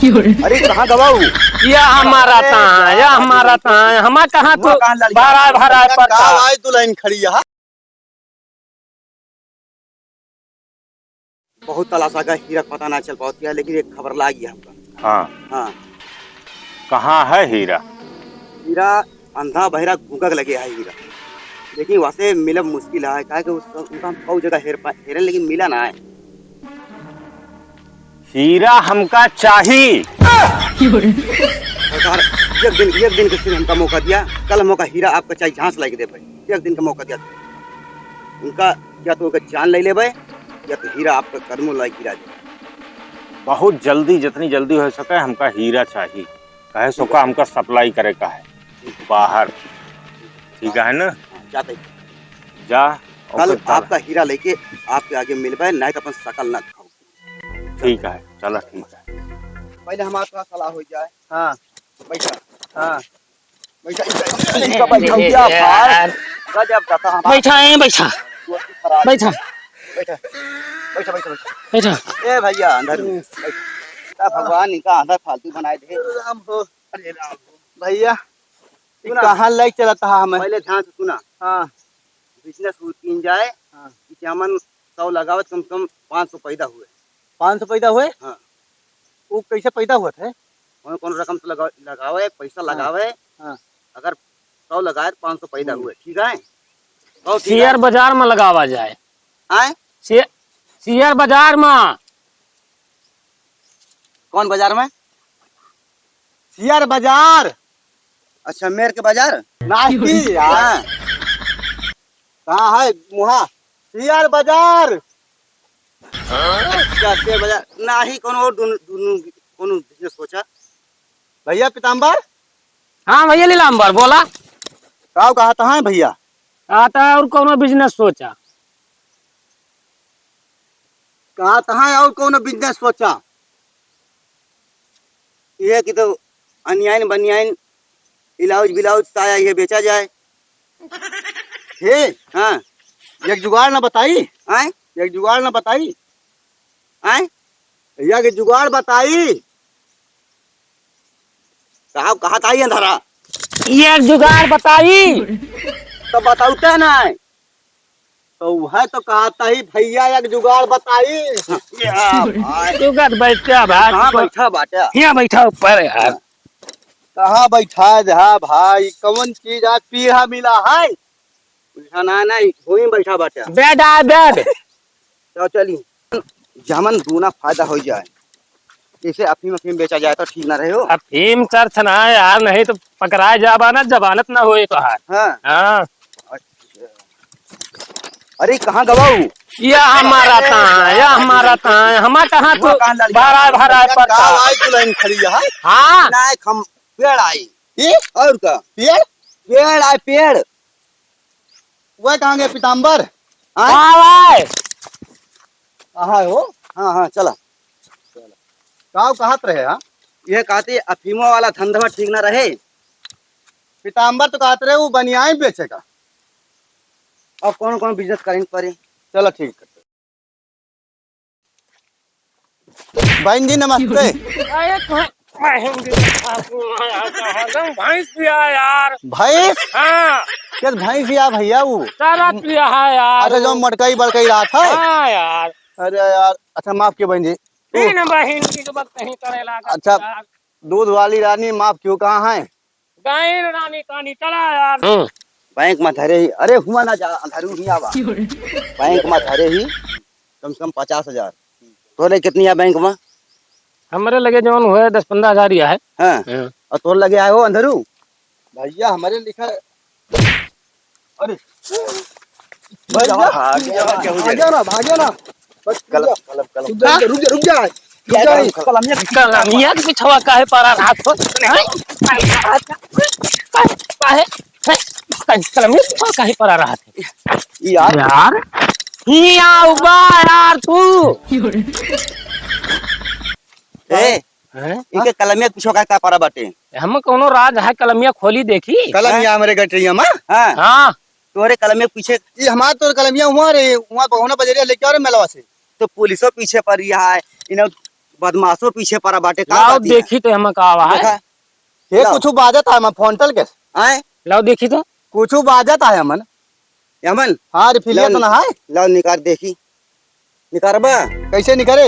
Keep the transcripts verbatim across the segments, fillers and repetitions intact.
अरे, कहाँ गवाऊ? या हमारा अरे, ताँ, या हमारा ताँ, हमा कहाँ तू हुआ कहाँ लड़का? भरा, भरा का पड़ता? काल आई दुल्हन खड़ी है। बहुत तलाशा का हीरा पता ना चल पावत है, लेकिन एक खबर लागी हमका। हाँ। हाँ। कहाँ है हीरा? हीरा अंधा बहरा गूंगा के लगे है हीरा, लेकिन वैसे मिलब मुश्किल है, काहे कि उसका, उनका हम कई जगह हेर पा-, हेरन, लेकिन मिला ना है। हीरा हमका चाही। सरकार, एक दिन, एक दिन के सिर्फ हमका मौका दिया, कल हम ओका हीरा आपका चाहे जहाँ से लाइके दे भाई, एक दिन का मौका दिया। उनका या तो ओकर जान ले लेबे, या तो हीरा आपका कदमों लाइके गिरा दे। बहुत जल्दी, जितनी जल्दी हो सके, हमका हीरा चाही, काहे से ओका हमका supply करे का है बाहर, ठीक है ना? हाँ, जाते ही। जा, कल ओकर चल। आपका हीरा लेके आपके आगे मिलबे, नहीं तो अपन शकल ना खाओ। ठीक है, चला, ठीक है। पहले हमारा थोड़ा सलाह हो जाए। हाँ। बैठा। हाँ। बैठा, इनका, इनका बैठा हो गया, यार। गजब का था हमारा। बैठा, ए, बैठा। दोस्ती खराब। बैठा। बैठा। बैठा, बैठा, बैठा। बैठा। ए भैया, अंदर में। बैठा। भगवान इनका अंदर फालतू बनाए दे। राम हो। अरे राम हो। भैया, सुना। कहाँ लाइके चलत हा हमें? पहले ध्यान से सुना। हाँ। Business शुरू कीन जाए, हाँ। कि हमन सौ लगावत कम से कम पाँच सौ पैदा हुए। पाँच सौ पैदा हुए? हाँ। वो कैसे पैदा हुआ था? कौन, कौन रकम से लगा-, लगावे, पैसा हाँ। लगावे। हाँ। अगर सौ लगाए तो पाँच सौ पैदा हम्म। हुए, ठीक है? बहुत ठीक है। Share बाजार में लगावा जाए। आए? Share, share बाजार में। कौन बाजार में? Share बाजार। अच्छा, मेर के बाजार? नहीं यार। हाँ। कहाँ है मुहा? Share बाजार। अच्छा, share बाजार। नहीं, कोनो और दुनु, दुनु, कोनो business सोचा। भैया पीताम्बर? हाँ भैया लीलाम्बर, बोला। का कहत है भैया? कहत है और कोनो business सोचा। कहत है और कोनो business सोचा। ये कि तो अनियाइन बनियाइन, इलाउज बिलाउज, साया, ये बेचा जाए। हे, हाँ। एक जुगाड़ ना बताई? आय? एक जुगाड़ ना बताई? आय? एक जुगाड़ बताई? साहब, कहत है अंधारा। एक जुगाड़ बताई? तो बताउते ना। तो वह तो कहत ही, भैया एक जुगाड़ बताई। या भाई। तू कहाँ बैठा भाई? कहाँ बैठा बाटे? यहाँ बैठा ऊपर यार। कहाँ बैठा है? हाँ भाई, कौन चीज आज पीढ़ा मिला है? पीढ़ा ना, ना, वहीं बैठा बाटे। Bed आ, bed। तो चली, जमन दूना फायदा हो जाए। जैसे अफीम, अफीम बेचा जाए तो ठीक ना रहे हो। अफीम चर्च ना है यार, नहीं तो पकड़ाए जाबा ना, जमानत ना होए तोहार। हाँ। हाँ। अच्छा। अरे, कहाँ गवाऊ? या हमारा ताँ, या हमारा ताँ, हमा कहाँ तू हुआ कहाँ लड़का? भरा, भरा पड़ता? काल आई दुल्हन खड़ी है। हाँ। ना, एक हम पेड़ आई। ये? और का? पेड़? पेड़ आए, पेड़। वह कहाँ गए पीताम्बर? हाँ? कहाँ आए? कहाँ हो? हाँ, हाँ, चला। का कहत रहे, हाँ? ये कहते अफीमो वाला धंधवा ठीक ना रहे। पीताम्बर तो कहत रहे वो बनियाई बेचे का। और कौन कौन business करें परे? चलो ठीक है। बहन जी, नमस्ते। अरे, तो बहन जी, हरदम भैंस पिया यार। भैंस? हाँ। किस भैंस पिया भैया वो? चारा पिया है यार। अच्छा, जो मटकई बड़कई रहा था? हाँ यार। अरे यार, अच्छा, माफ कियो बहन जी। तीन बहन जी के बस कहीं करे लागत अच्छा, यार। दूध वाली रानी, माफ कियो, कहाँ है? गायन रानी कानी चला यार। हम्म। बैंक में धरे ही, अरे हुआ ना जा, अंधारू ही आवा। बैंक में धरे ही कम से कम पचास हजार। तोरे कितनी है बैंक में? हमरे लगे जौन हुए दस पन्द्रह हजार ही है। हाँ। हाँ। और तोर लगे आए हो अंधारू? भैया हमरे लिखा अरे। भैया, भाग जा, भाग जा, भाग जा। भाग्य ना, भाग्य ना। बस, कलम, रुक जा। कलम, कलम। रुक जा, रुक जा, रुक जा। रुक जा, कलम, कलम। कलमिया के पिछवा काहे परा रहत हो? काहे, काहे, काहे, कलमिया के पिछवा काहे परा रहत है? यार। यार, हिया उबा यार तू। ए, हैं? इनके कलमिया के पिछवा काहे का परा बाटे? हम कौनो राज है, कलमिया खोली देखी। कलमिया हैं? हमरे गटरिया में? हाँ। हाँ। तोहरे कलमिया के पीछे। ये हमार तो कलमिया हुआ रे, हुआ बहुना बजरिया लेके आ रे मेलवा से। तो पुलिसो पीछे पड़ी है, इन्हें बदमाशो पीछे पड़ा बाटे, का लाओ बात है? देखी तो हम का आवा है। देखा? ये लाओ। कुछ बाजत है, हम फोन टल के। आए? लाओ देखी तो। कुछ बाजत है, हमन। यमन? हाँ, रे, फिलिया लाओ, तो ना है। लाओ, निकाल देखी। निकारबा? कैसे निकारे?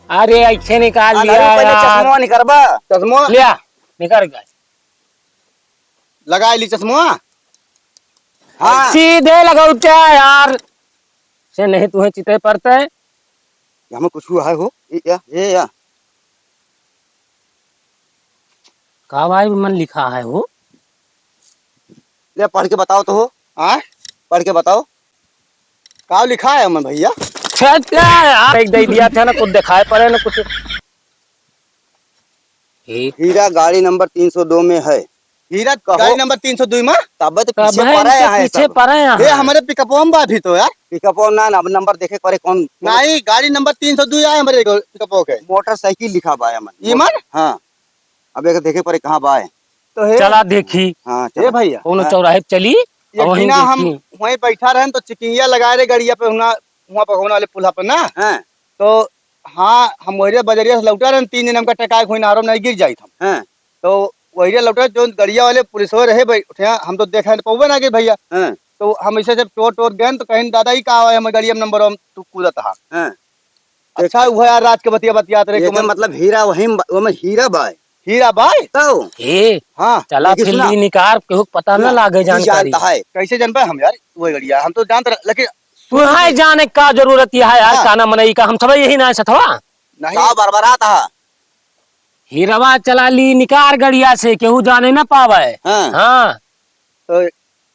अरे, ऐसे निकाल आ, लिया अरे, पहले यार। चश्मा निकारबा। चश्मा? लिया, निकार गया। लगा ली चश्मा। हाँ। सीधे लगौटे यार। से नहीं तुहे चिते पड़ते। यहाँ कुछ हुआ है हो? ये या, ये या। का भाई मन लिखा है हो? ले पढ़ के बताओ तो हो। हाँ? पढ़ के बताओ। का लिखा है मन भैया? छे, छे, यार, एक दे दिया था ना, कुछ दिखाई पड़े ना कुछ। हे। हीरा गाड़ी नंबर तीन सौ दो में है। हीरा कहो। गाड़ी नंबर तीन सौ दो में? तब तो तब पीछे है पड़ा इनके है पीछे सब। पड़ा है ये यहाँ। हमारे पिकअपवा में बा अभी तो यार। पिकअपवा ना, ना, अब नंबर देखे पड़े कौन, कौन। नहीं, गाड़ी नंबर तीन सौ दो आए हमारे को-, पिकअपवा के। मोटरसाइकिल लिखा बा है मन। ये मन? हाँ। अब एक देखे पड़े कहाँ बा है। तो हे चला देखी। हाँ, ए चला। भैया। कौनो हाँ। चौराहे पे चली, एक और वहीं दिना हम देखी। वहीं बैठा रहन तो चिकिंगिया लगाए रहे गड़िया पे हुना, हुआ पे होने वाले पुल्हा पे ना। हाँ। तो हाँ, हम वही बजरिया से लौटा रहन, तीन दिन हमका टकाए हुई नारो नहीं गिर जाई हम। हाँ। तो वही लौटा जो गड़िया वाले पुलिस हो रहे बैठे, हम तो देखे न पौबे ना गए भैया। हाँ। तो हम ऐसे जब चोर टोर गए तो कहीं दादा ही का है, हम गड़िया में नंबर हम तू कूदत हा। हाँ। अच्छा, वो यार, रात के बतिया बतियात रहे, ये तो कौन मतलब हीरा वही म-, वो में हीरा बाय। हीरा बाय? तो? हे, हाँ। चला देखी फिर सुना। ली निकार, केहू के पता ना सुना, लागे ये जानकारी। जानता है। कैसे जानबे हम यार, वो गड़िया, हम तो जानते रहे, लेकिन तुहाई जाने का जरूरत यह है यार, हाँ। काना मनई का, हम सब यही ना है सथवा। नहीं। का बरबरात है? हीरवा चला ली निकार गड़िया से, केहू जाने ना पावे। हाँ। हाँ। तो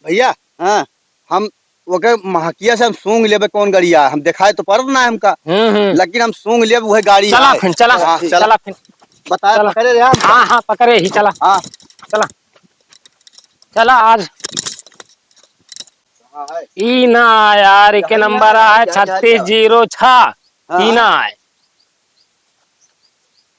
भैया, हाँ। हम ओके महकिया से हम सूंघ लेबे कौन गड़िया, हम देखाए तो पड़त ना हमका, हम्म, हम्म। लेकिन हम सूंघ लेब वह गाड़ी चला है। फिर, चला, हाँ, चला। चला फिर। बताए चला। पकड़े रहे हम। हाँ, हाँ, पकड़े ही, चला। हाँ। चला। चला आज। कहाँ है? ई ना यार, एक यहाँ नंबर नहीं है, है, यहाँ, यहाँ, छत्तीस जीरो छः। हाँ। ई ना है।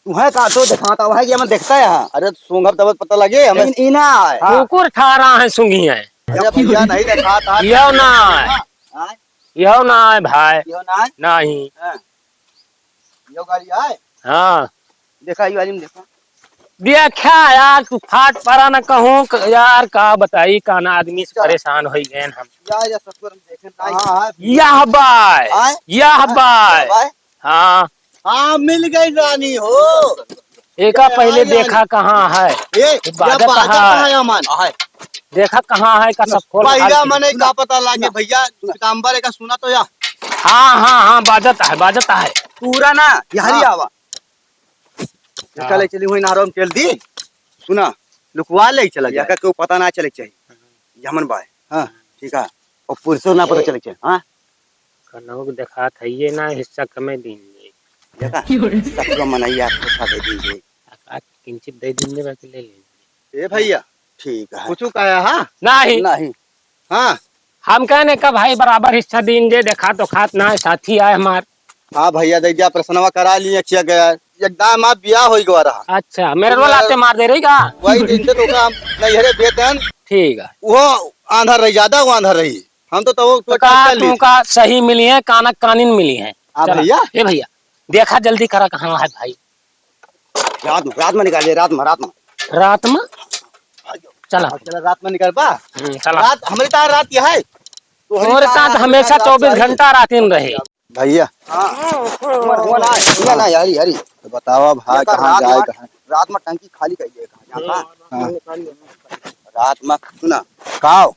तुहे का तो दिखाता, वह कि हमें देखता है। अरे सूंघब तब पता लगे हमें। लेकिन ई ना आए। हाँ। कुकुर खा रहा है, सूंघी है। अरे भैया नहीं दिखाता। यो ना आए। हाँ। यो ना आए भाई। यो ना आए? नहीं। हाँ। यो गाड़ी आए? हाँ। देखा ये वाली में देखा। देखा यार, तू फाट पड़ा न कहूँ क-, यार का बताई, काना आदमी से चल। परेशान हो गए हम। या, या ससुर हम देखे ना। हाँ, हाँ। यह बाय, आए? यह हाँ, बाय। बाय। हाँ। हाँ, मिल गई रानी हो। एका पहले देखा कहाँ है? ए, ये बाजत है। है अमन। देखा कहाँ है का सब खोल पहिला खाल के। मने का पता लागे भैया, पीताम्बर एका सुना तो या। हाँ, हाँ, हाँ, बाजत है, बाजत है। पूरा ना, यहरी हाँ। आवा। हाँ। चले चली हुई नारों में चल दी। सुना, लुकवा ले चला जाए। एका केहू पता ना चले के चाहिए। जमन बाय। हाँ। ठीक है। और पुलिसो ना पता चले के चाहिए। हाँ। कनऊ के देखात है, ये ना हिस्सा कमे दीन जी। देखा? सबको मनैया आपको खा दे दीजिए। आ, आ, किंचित दे दीन जी, बाकी ले लीजिए। ए भैया। ठीक है। कुछ कहा, हाँ? नहीं। नहीं। हाँ। हम कहने का भाई बराबर हिस्सा दीन जे, देखा तो खात ना है, साथी आए हमार। हाँ भैया, दे दिया, प्रसनवा करा लिए, किया गया। एकदम आप बियाह हो गवा रहा। अच्छा, मेरे रोल आते मार दे रही का? वही दिन से तो का हम नैहरे भेजन। ठीक है। वो आंधर रही, ज्यादा वो आंधर रही। हम तो, तो, तो तो का कर ली। तुमका सही मिली है, कानक कानिन मिली है। हाँ चला। भैया। ए भैया, देखा जल्दी करा कहाँ है भाई। रात में, रात में निकालिए, रात में, रात में। रात में? चला। हाँ, चला, रात में निकाल बा। हम्म, चला। रात, हमारी तार रात यह है। तो हमारी और तार का रात हमेशा में, रात चौबीस सारी। घंटा रात दिन रहे। भैया। हाँ। हुआ ना, हुआ ना, हरी, हरी। तो बतावा भाई, कहाँ जाए, कहाँ? रात में टंकी खाली करिए, कहाँ जाता? हाँ। रात में सुना। काव?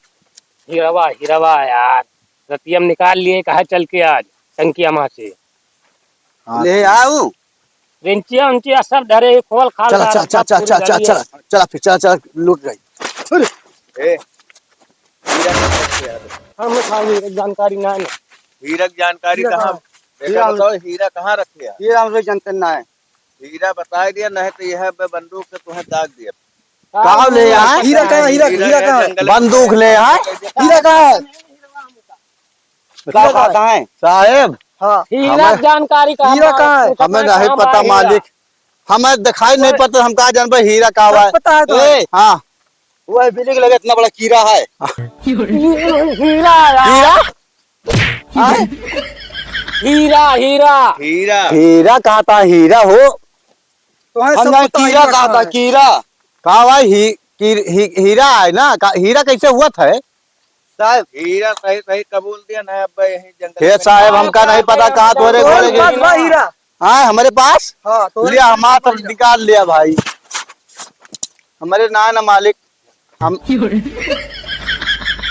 हीरवा, हीरवा यार। रतिया में निकाल लिए, कहा चल के आज टंकिया माँ से। हाँ। ले आऊ। रेंचिया उंचिया सब धरे ही, खोल खाल चला, डाल, चला, सब चला, पूरी चला, चला, गली है। चला, चला, फिर चला, चला, लूट गई। अरे। ए, हीरा कहाँ रखे यार? हम खाली जानकारी ना है। हीरा की जानकारी हीरा कहाँ? कहाँ? देखा हीरा बताओ, हीरा कहाँ रखे यार? हीरा हम लोग जानते ना है। हीरा बताए दिया, नहीं तो यह बे बंदूक से तुम्हें दाग दिया। का ले यार? हीरा कहाँ? हीरा, हीरा हीरा कहाँ? जंगल में बंदूक ले यार। हीरा कहाँ है? का हीरा कहाँ है? बात है? साहेब, हाँ। हीरा हमें जानकारी का हीरा बात, कहाँ है? उनका हमें नाम नहीं कहाँ पता है? मालिक, हमें दिखाई नहीं पड़ता, हम कहाँ जानबे हीरा का सब हुआ है? पता है तो। ए, हाँ। वो है बिल्डिंग लगे इतना बड़ा कीड़ा है। हीरा यार। हीरा? हाँ? हीरा, हीरा। हीरा। हीरा कहा था, हीरा हो। तो है हम सब जाने पता कीरा हीरा कहा कहाँ था, है? कीरा। कहा भाई, ही-, की-, ही-, हीरा है ना? का-, हीरा कैसे हुआ था? साहब, हीरा सही, सही कबूल दिया ना, अब यही जंगल हे में साहब, हमका नहीं पता कहाँ तोरे तोरे घोड़े के पास बा हीरा। हाँ, हमारे पास? हाँ, तोरे लिया, पास हमारा बा सब हीरा। निकाल लिया भाई। हमारे ना, ना मालिक, हम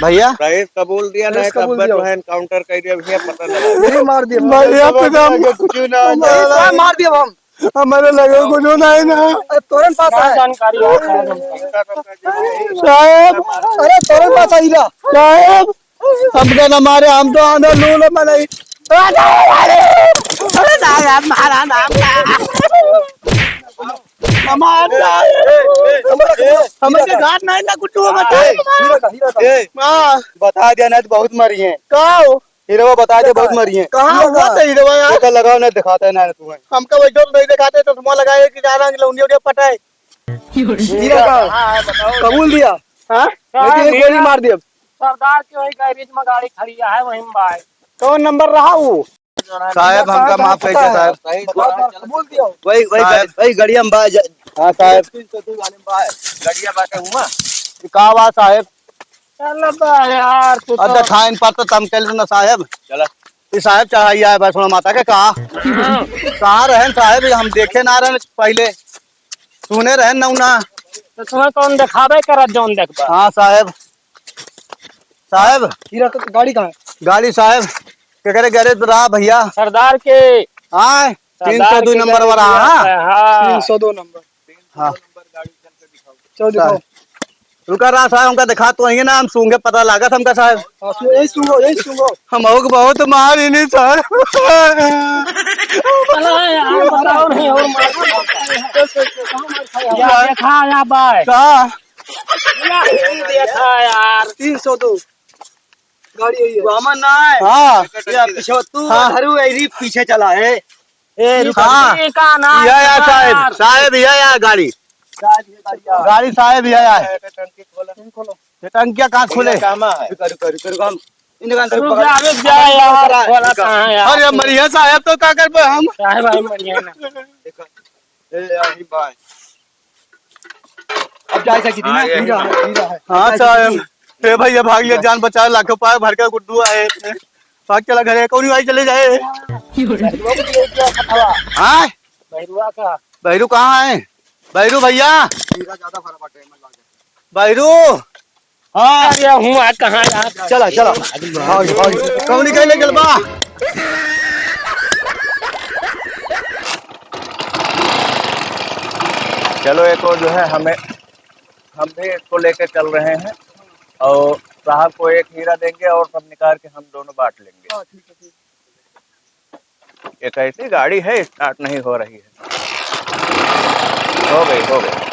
भैया। सही कबूल दिया, सही नहीं तो कबूल अब दिया। जो है encounter कर दिया भैया, पता लगा। यही मार दिया। भैया, पता कुछ ना, नहीं, मार दिया हम। हमारे लगे कुछ नहीं ना। अरे, तोरन पास है। जानकारी है, साहब। साहब। अरे, तोरन पास है, हीरा। साहब, हमका ना मारे, हम तो आंधा लूल बनाई। अरे, नहीं, अरे, अरे, नहीं, यार, मारा ना हमका। हमार ना, हमरे, हमरे के घाट नहीं ना कुछ हुआ, बता। हीरा का, हीरा का। हाँ। बता दिया ना तो बहुत मरी है। का हो? हीरवा बता दे, बहुत मरी है। कहाँ हुआ था हीरवा यार? एकर लगाव नहीं दिखाता है ना तू है। हमका वही डर नहीं दिखाते तो तुम लगाए कि जा रहा है, लौंडिया उंडिया पटाए। हीरा का? हाँ, हाँ, बताओ। कबूल दिया? हाँ? लेकिन हाँ, एक गोली हीरा। मार दिया। सरदार के वही गैरेज में गाड़ी खड़ी है, वहीं में बाय। कौन नंबर रहा वो? साहब, हमका माफ कर दिया, साहब। बताओ, कबूल दिया? वही, वही साहब। गड़-, वही गड़िया में बाय जा-, हाँ, साहब। तीन सौ दो वाले में बाय। गड़िया बाटे हुआ। का बात, साहब? चल बा यार, तू अब तो देखाइन पर तो तम कल ना साहेब। चला। ई साहेब चढ़ाई आए बा, सुना माता के कहा। हाँ। कहाँ रहन साहेब, हम देखे ना रहन पहिले। सुने रहन ना उना। तो तुम्हें कौन देखावे करत जौन देखबा? हाँ साहेब। साहेब। हीरा का गाड़ी कहाँ है? गाड़ी साहेब, केकरे गैरेज पे रहा भैया? सरदार के। हाँ, सरदार तीन सौ दो के नंबर गैरेज वाला, पे हाँ। है, हाँ। तीन सौ दो नंबर। हाँ। चलो दिखाओ। रुका रहा साहब, हमका दिखा तो आइए ना, हम सूंघे पता लागत हमका साहब। हाँ, सू-, यही सूंघो, यही सूंघो। हम लोग बहुत मार ही नहीं साहब। चला यार, बताओ नहीं और मार। चल, चल, चल, कहाँ मार खाया? या देखा या बाय। का? या देखा यार। तीन सौ दो। गाड़ी यही है। वो हमर ना है। हाँ। या पीछे तू हाँ। धरू, यही पीछे चला है। ए, रुका, हाँ। रुका। ये का नाम यह यार है साहेब, यार? साहेब, यह यार गाड़ी। गाड़ी, गाड़ी, गाड़ी। गाड़ी साहेब, यह यार। टंकी खोलो। टंकी खोलो। ये टंकिया कहाँ खुले? भैया, कहाँ है? रुका, रुका, रुका, रुका, हम इनका अंदर रुक पकड़ जा, रुक जा यार, खोला कहाँ है यार? अरे, मरिया साहेब, तो का करबे हम? साहेब, भाई, मरिया ना। देखो। ए, यार, ही भाई। अब जा सकी थी ना? हाँ, ये हीरा है, हीरा है। हाँ, जा सकी साहेब। थी। ए भैया, भाग लिया, जा। जान बचाए, लाखों पाए, भर के गुड्डू आए। भाग चला घरे, कौन भाई चले जाए? बहिरुआ को ले गया था। हाँ? बहिरुआ का? बहिरू कहाँ है? बहिरू भैया? हीरा ज्यादा भरा बाटे, मत लागे। बहिरू? हाँ। अरे, हुआ कहाँ यार? चला, चला। भाग, भाग। कौन निकल ले चल बा? चलो, एक और जो है, हमें, हम भी इसको लेके चल रहे हैं और साहब को एक हीरा देंगे और सब निकाल के हम दोनों बांट लेंगे। हाँ, ठीक है, ठीक। एक ऐसी गाड़ी है, start नहीं हो रही है। हो गई, हो गई।